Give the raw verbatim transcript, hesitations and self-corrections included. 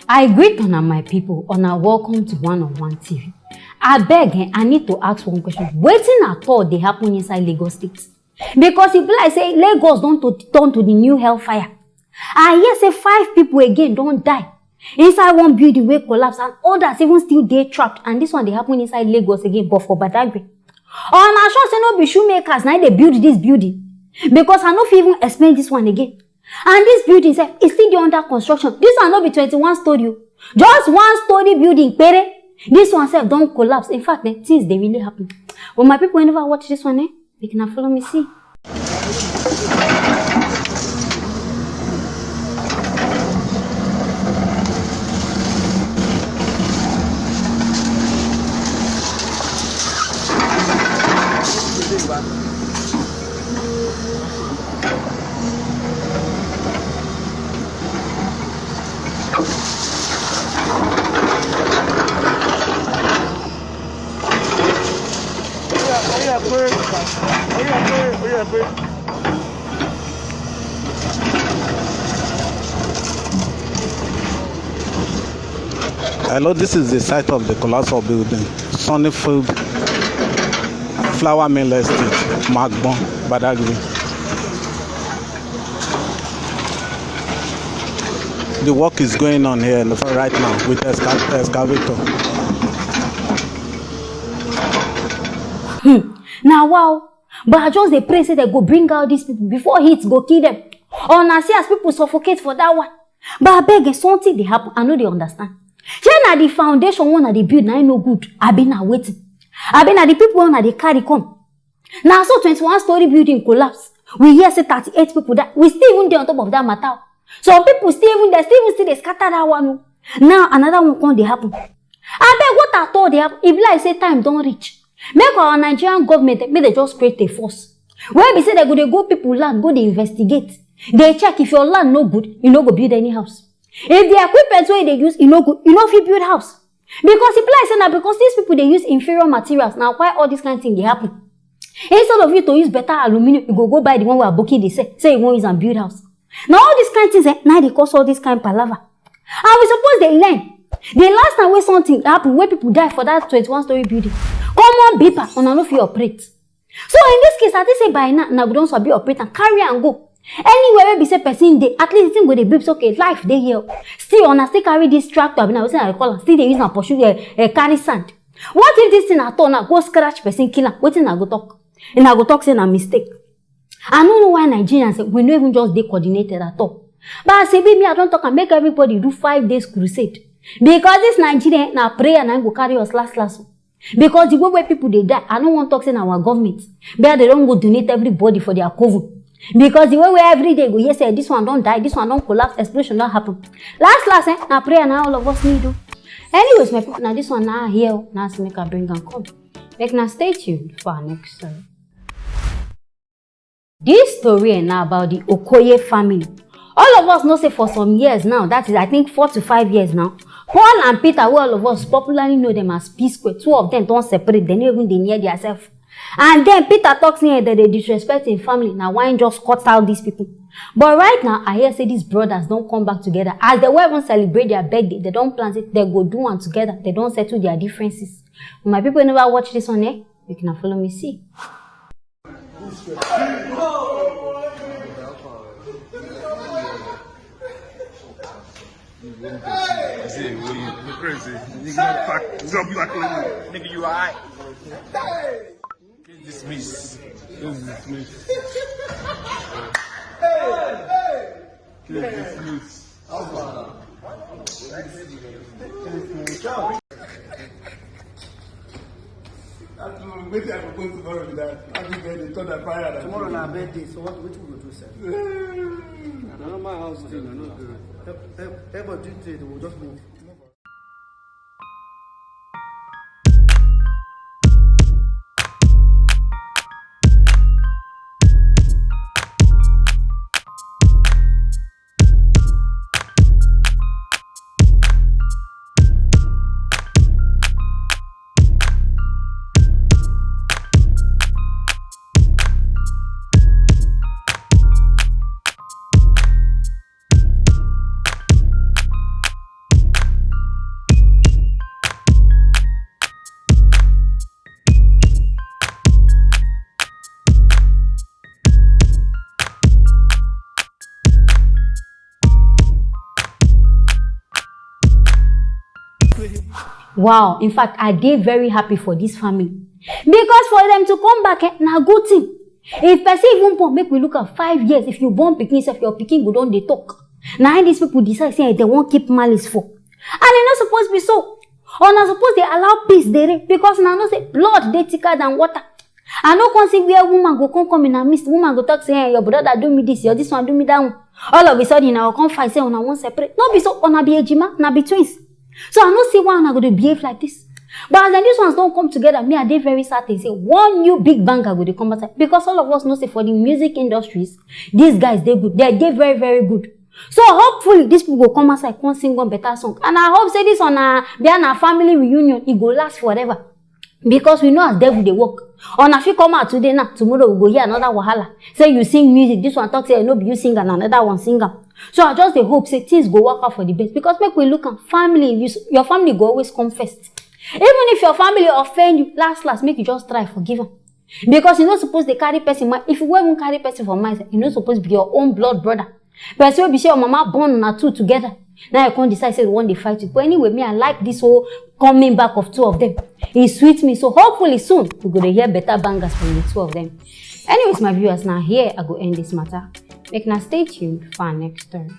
I greet una, my people, una welcome to One on One T V. Abeg, eh, I need to ask one question. Wetin at all dey happen inside Lagos State? Because e be like say Lagos don to, turn to the new hellfire. I hear say five people again don die inside one building wey collapse, and others even still dey trapped, and this one dey happen inside Lagos again, but for Badagry. Una sure say no be shoemakers na im dey build this building? Because I no fit even explain this one again. And this building sef, e still dey under construction. This one no be twenty-one story o. Just one story building pere. This one sef don collapse. In fact, eh, things dey really happen. But my people, wey never watch this one, eh, make una follow me see. Hello, this is the site of the colossal building, Sunnyfield Flour Mill Estate, Magbon, Badagry. The work is going on here right now with exca- excavator. Hmm. Now, wow. But I just dey pray say they go bring out these people before heat go kill them. Una see as people suffocate for that one. But abeg, eh, something dey happen. I no dey understand. Shey na the foundation wey una dey build na im no good? Abi na wetin? Abi na the people wey una dey carry come? Na so twenty-one story building collapse. We hear say thirty-eight people die. We still even dey on top of that matter. Some people still even, they still even still dey scatter that one o. Now another one come dey happen. Abeg, what at all dey happen? E be like say time don reach. Make our Nigerian government, eh, make they just create a force wey be say they go dey go people land, go dey investigate, dey check. If your land no good, you no go build any house. If the equipment wey you dey use, you no go, you no fit build house. Because e be like say na because these people dey use inferior materials, na why all this kind thing dey happen. Instead of you to use better aluminium, you go go buy the one wey Aboki dey sell, say you wan use am build house. Na all these kind things, eh, na dey cause all this kind palava. And we suppose dey learn. The last time wey something happen, wey people die for that twenty-one story building, common beeper, una no fit operate. So in this case, I think say by now, una go don sabi operate and carry am go. Anywhere wey be say person dey, at least the thing go dey beep say, okay, life dey here. Still, una still carry this tractor, abi na wetin I dey call am, still dey use am pursue, eh, eh, carry sand. What if this thing at all now go scratch person, kill am? Wetin una go talk? Una go talk say na mistake. I no know why Nigerians, eh, we no even just dey coordinated at all. But as e be, me, I don talk am, make everybody do five days crusade. Because this Nigeria, na prayer na im go carry us last last. Because the way wey people dey die, I no wan talk say na our government. But they don go donate everybody for their coven. Because the way wey every day go hear say this one don die, this one don collapse, explosion don happen. Last last, eh, na prayer na all of us need o. Anyways, my people, na this one na here o. Na as make I bring am come. Make una stay tuned for our next story. This story, eh, na about the Okoye family. All of us know say for some years now, that is, I think, four to five years now, Paul and Peter, wey all of us popularly know them as P Square, two of them don separate, they no even dey near theirself. And then Peter talk say, eh, they dey disrespect him family, na why him just cut out these people. But right now, I hear say these brothers don come back together. As they wan even celebrate their birthday, they don plan say they go do am together, they don settle their differences. My people, never watch this one, eh? You can follow me see. Hey! You crazy. Nigga, you alright? Case dismissed. Case dismissed. Hey! Hey! Case dismissed. That's wetin I propose tomorrow be that. Happy birthday, thunder fire. Tomorrow na birthday, so what, wetin we go do, sir? Na normal house thing, I no do. Help, help, help us do today, we just move. Wow, in fact, I dey very happy for this family, because for them to come back, eh, na good thing. If person even born, make we look at five years, if you born pikin sef, your pikin go don dey talk. Na im these people decide say, eh, they wan keep malice for. And e no suppose be so. Una suppose dey allow peace dey reign, because una know say blood dey thicker than water. I no come see where woman go come come in her midst. Woman go talk say, eh, your brother do me this, your this one do me that one. All of a sudden, una go come fight say una wan separate. No be so, una be ejima, una be twins. So I no see why una go dey behave like this. But as dem, these ones don come together, me, I dey very certain say one new big banger go dey come outside, because all of us know say for the music industries, these guys dey good. They dey very, very good. So hopefully, these people go come outside, come sing one better song. And I hope say this one, uh, be na family reunion, e go last forever. Because we know as devil dey work. Una fit come out today now, tomorrow we go hear another wahala. Say you sing music, this one talk say no be you sing am, another one sing am. So I just dey hope say things go work out for the best, because make we look am, family, you, s- your family go always come first. Even if your family offend you, last last, make you just try forgive am. Because you no suppose dey carry person mind. If you wan even carry person for mind, you no suppose be your own blood brother. Person wey be say your mama born una two together. Now you come decide say you wan dey fight you. But anyway, me, I like this whole coming back of two of them. E sweet me. So hopefully soon, we go dey hear better bangers from the two of them. Anyways, my viewers, now here I go end this matter. Make na stay tuned for our next story.